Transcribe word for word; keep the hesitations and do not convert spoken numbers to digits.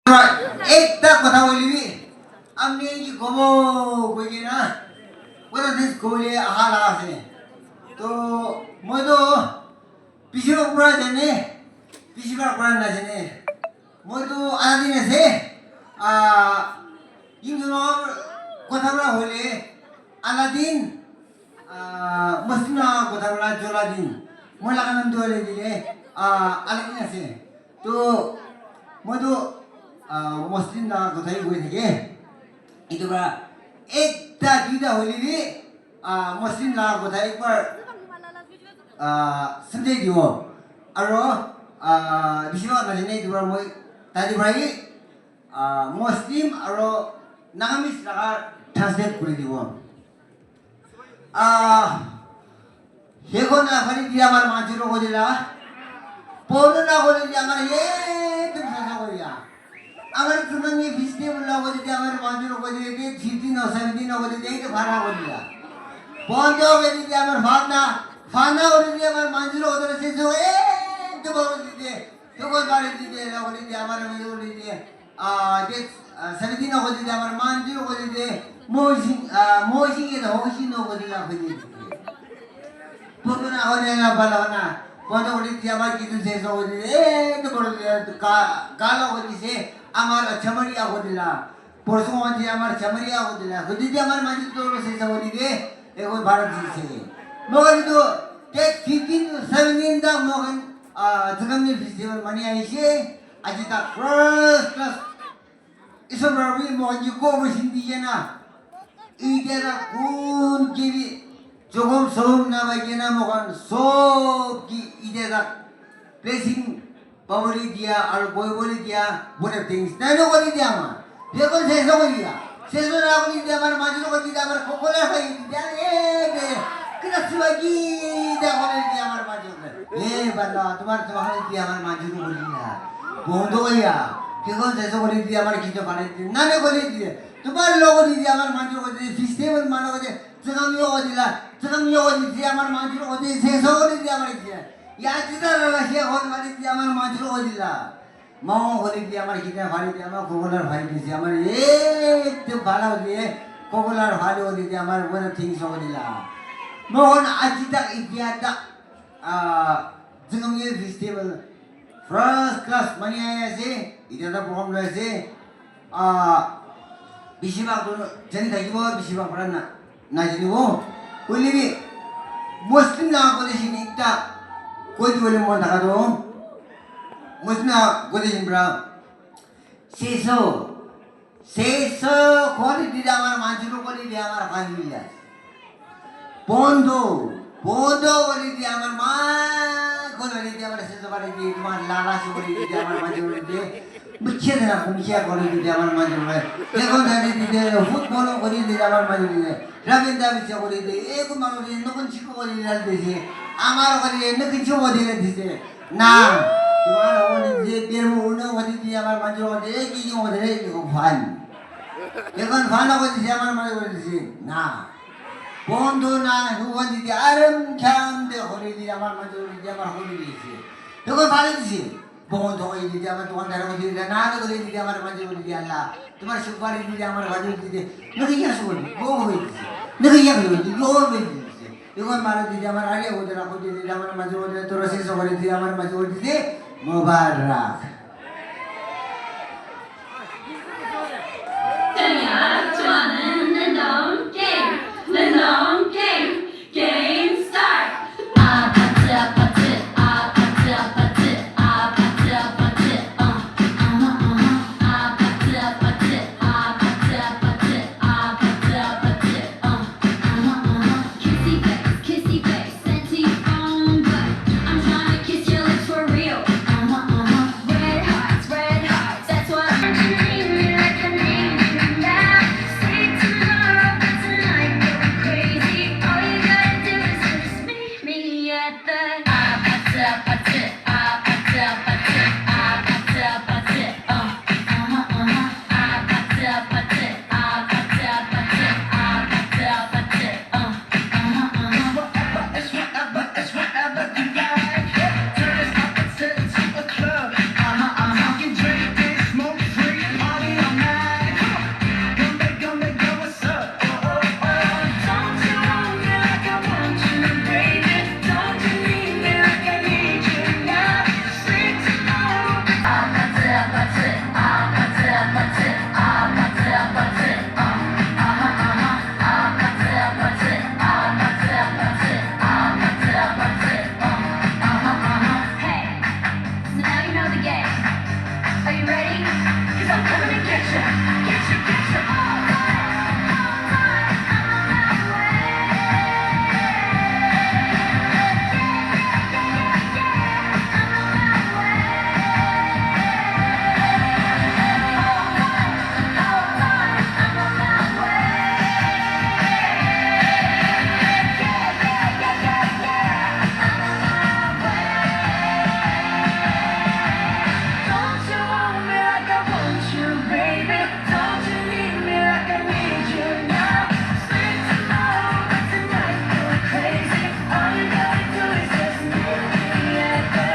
Ekta kotha hoile bi, apni ki kobo koi kena, what is this kole aha la ase. To, moi to, bishi bhag pura jane, bishi bhag pura na jane. Moi to adha din ase, ah, Hindu logot kotha pura hoile, adha din, ah, Muslim logot kotha pura jola din. Moi laga naam to hoile dile, ah, adha din ase. To, moi to, ah, Muslim la kotha hi koi thake. Etu para ekta duita hoile bi, ah, Muslim la kotha ekbar, ah, samjhai dibo. Aro, ah, bishi bhag najane etu para moi tate para hi, ah, Muslim aro Nagamese laga translate kuri dibo. Ah, Heko na kori dia amar manjuro ko dila. Pono na kori dia amar ye tum sasa ko dia. Amar tumang ye fifty bula ko dia amar manjuro ko dia ke fifty no seventy no ko dia ke phara ko dia. Pono ko dia amar fana, fana ko dia amar manjuro ko dia se so eh tum ko dia. To ko bare dia ko dia amar manjuro ko dia. Ah, de, ah, seventeen ko dide amar manjuro ko dide, moising, ah, moising ke hoising no ko dila ko dide. Pono na ko na bala na. Pono ko dide amar kitu se so ko dide, eh, to ko dide, ka, kalo ko dise, amar chamari ko dila. Porsu ko dide amar chamari ko dila. Ko dide amar manjuro to se so ko dide, e ko bara dise. Mo ko dide, ke fifteen, seventeen ta mo kan, ah, Jagami festival mani aise. Aji tak first class. Isor Rabbi mo aji ko mo sindi jena. Ide tak kun kiri. Jogom som na bai jena mo kan sob ki ide tak blessing paboli dia aru boiboli dia, what a things. Nai no kori dia ma. Dia kon seso kori dia. Seso na kori dia amar manjuro ko dide amar kokola hai dia re de. Kina siwa ki dia kori dia amar manjuro. Eh, bala, tumar tumar dia amar manjuro ko dide. Bondo ya. Ke kon seso kori dia amar kicho kare dia. Nane kori dia. Tumar logo dide amar manjuro ko dide. Festival mano ko dide. Tsakam yo ko dila. Tsakam yo ko dide amar manjuro ko dide. Seso kori dia amar dia. Ya jita la la sia ko mari dia amar manjuro ko dila. Mao holi di amar kine bhari di amar kokolar bhari di amar ekdom bhala holi kokolar bhalo holi di amar bora thing so holi la. Mohon aji tak itia tak ah jengam ye festival first class mani aya ase itia tak program loi ase ah bisi bhag jani thakibo bisi bhag pora na. Najanibo, hoile bi Muslim laga quotation ekta koi dibole mon thaka toh, Muslim laga quotation pra, seso, seso kori dile amar manjuro kori dile amar family ase. Bondo, bondo kori dile amar ma, kori dile amar seso kori dile, tumar lala se kori dile amar manjuro kori dile. Bichhe na kumchhe kori dile amar manjuro kori dile. Dekho na dile, football kori dile amar manjuro kori dile. Rabinda bicha kori de, eko manu de, nokon chiko kori de, lal de se, amar kori de, nokon chiko kori de, de se. Na, tumar kori de, ber mo, uno kori de, amar manjo kori de, eki jo kori de, eko fan. Ekon fan kori de, amar manjo kori de se. Na. Bondo na, hu kori de, aram cham de kori de, amar manjo kori de, amar kori de se. Ekon fan de se. Bohon thok di dia, amar dukandar ko di dia, na ko di dia, amar manjur ko di dia, Allah. Tumar supari di dia, amar manjur di dia. Naki ya sukul, go go di dia. Naki ya go di, go go di dia. Iko amar di dia, amar area ko di dia, ko di dia, amar manjur ko di dia, tora se so ko di dia, amar manjur ko di dia. Mubarak. Kenya, Chuanan, Lindong, Game. Lindong, Game. Game start. 'Cause I'm coming to get you, get you, get you all night, all night. I'm on my way. Yeah, yeah, yeah, yeah, yeah. I'm on my way. All night, all night. I'm on my way. Yeah, yeah, yeah, yeah, yeah. I'm on my way. Don't you want me like I want you, baby? Don't you need me like I need you now? Sleep tomorrow, but tonight you're crazy. All you gotta do is just meet me at the